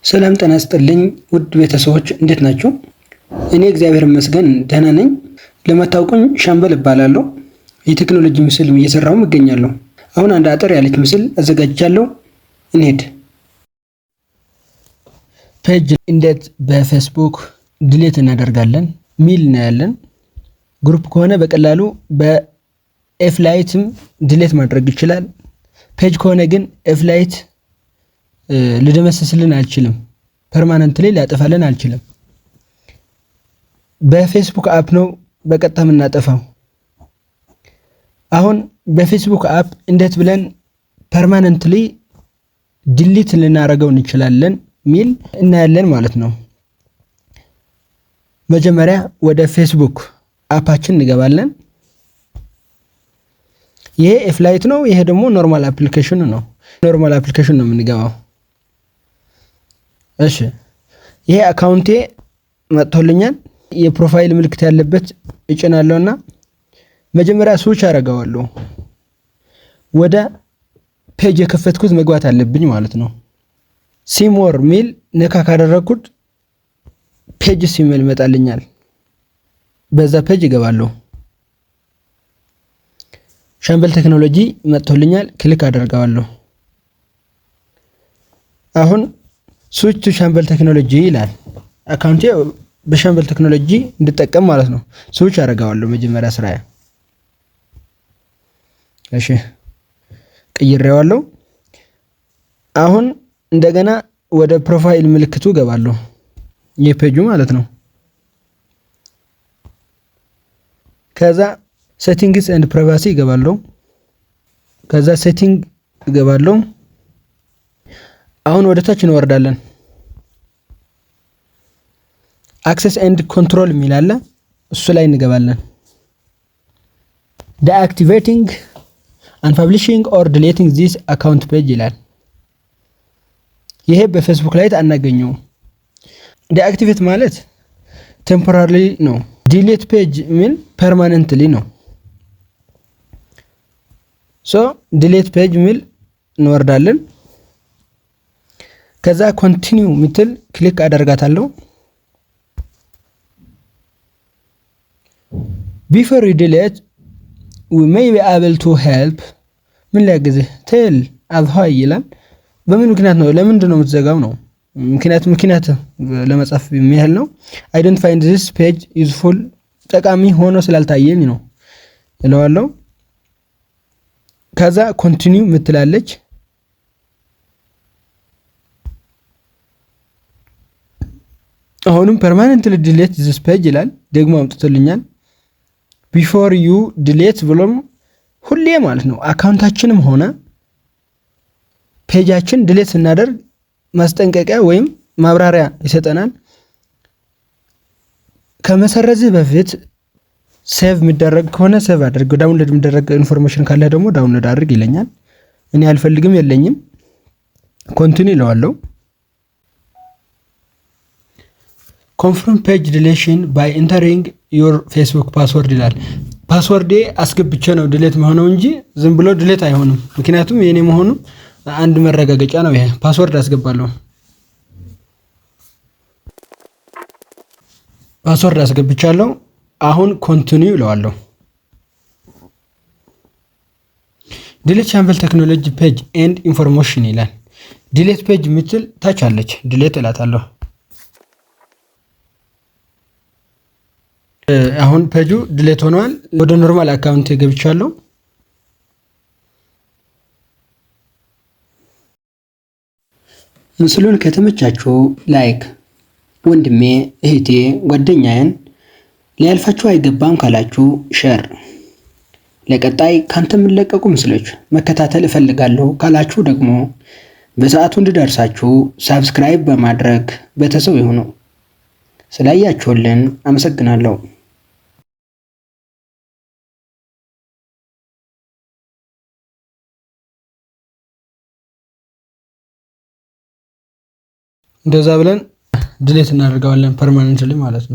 ሰላም ጤና ይስጥልኝ ውድ ቤተሰቦች፣ እንዴት ናችሁ? እኔ እግዚአብሔር ይመስገን ደህና ነኝ። ለማታውቁኝ ሻምበል እባላለሁ። የቴክኖሎጂ ምስል እየሰራሁም እገኛለሁ። አሁን አንድ አጠር ያለች ምስል አዘጋጅቻለሁ። እንሄድ። Page እንዴት በፌስቡክ delete እናደርጋለን ሚል እናያለን። Group ከሆነ በቀላሉ በ F-Lite ም delete ማድረግ ይችላል። Page ከሆነ ግን F-Lite ልደመስስልን አልችልም። Permanently ሊያጠፋልን አልችልም። በፌስቡክ app ነው በቀጥታ የምናጠፋው። አሁን በፌስቡክ app እንዴት ብለን permanently delete ልናደርገው እንችላለን ሚል እናያለን ማለት ነው። መጀመሪያ ወደ ፌስቡክ app ኣችን እንገባለን። ይሄ F-Lite ነው። ይሄ ደግሞ normal application ነው። Normal application ነው የምንገባው። እሺ፣ ይሄ account ኤ መጥቶልኛል። የ profile ምልክት ያለበት እጭናለሁና መጀመሪያ switch አደርገዋለሁ። ወደ page የከፈትኩት መግባት አለብኝ ማለት ነው። See more ሚል ነካ ካደረግኩት pages የሚል ይመጣልኛል። በዛ page እገባለሁ። ሻምበል ቴክኖሎጂ መጥቶልኛል። Click አደርገዋለሁ። አሁን switch to ሻምበል ቴክኖሎጂ ይላል። Account ኤ በሻምበል ቴክኖሎጂ እንድጠቀም ማለት ነው። Switch አደርገዋለሁ መጀመሪያ ስራ። እሺ፣ ቀይሬዋለሁ። አሁን እንደገና ወደ profile ምልክቱ እገባለሁ፣ የፔጁ ማለት ነው። ከዛ settings and privacy እገባለሁ። ከዛ setting እገባለሁ። አሁን ወደ ታች እንወርዳለን። Access and control የሚል አለ። እሱ ላይ እንገባለን። Deactivating, unpublishing or deleting this account page ይላል። ይሄ በፌስቡክ Lite አናገኘውም። Deactivate ማለት temporary ነው። Delete page ሚል permanently ነው። So delete page ሚል እንወርዳለን። ከዛ continue ምትል click አደርጋታለሁ። Before you delete, we may be able to help፣ ምን ሊያግዝህ፣ tell us why ይላል። በምን ምክንያት ነው? ለምንድን ነው የምትዘጋው ነው። ምክንያት ለመጻፍ የሚያህል ነው። I don't find this page useful፣ ጠቃሚ ሆኖ ስላልታየኝ ነው እለዋለሁ። ከዛ continue ምትላለች። አሁንም permanently delete this page ይላል። ደግሞ አምጥቶልኛል። Before you delete ብሎም ሁሌ ማለት ነው account ኣችንም ሆነ page ኣችን delete ስናደርግ ማስጠንቀቂያ ወይም ማብራሪያ ይሰጠናል። ከመሰረዝህ በፊት save የሚደረግ ከሆነ save አድርግ፣ download የሚደረግ information ካለ ደግሞ download አድርግ ይለኛል። እኔ አልፈልግም፣ የለኝም። Continue ይለዋለሁ። Confirm page deletion by entering your Facebook password ይላል። Password ኤ አስገብቼ ነው delete መሆነው እንጂ ዝም ብሎ delete አይሆንም። ምክንያቱም የኔ መሆኑ አንድ መረጋገጫ ነው። ይሄ password አስገባለሁ። Password አስገብቻለሁ። አሁን continue እለዋለሁ። Delete ሻምበል ቴክኖሎጂ page and information ይላል። Delete page የምትል ታች አለች። Delete እላታለሁ። አሁን page ኡ delete ሆነዋል። ወደ normal account ገብቻለሁ። ምስሉን ከተመቻችሁ like፣ ወንድሜ፣ እህቴ፣ ጓደኛዬን ሊያልፋችሁ አይገባም ካላችሁ share፣ ለቀጣይ ካንተ የሚለቀቁ ምስሎች መከታተል እፈልጋለሁ ካላችሁ ደግሞ በሰዓቱ እንዲደርሳችሁ subscribe በማድረግ ቤተሰብ ይሁኑ። ስላያችሁልን አመሰግናለሁ። እንደዛ ብለን delete እናደርገዋለን permanently ማለት ነው።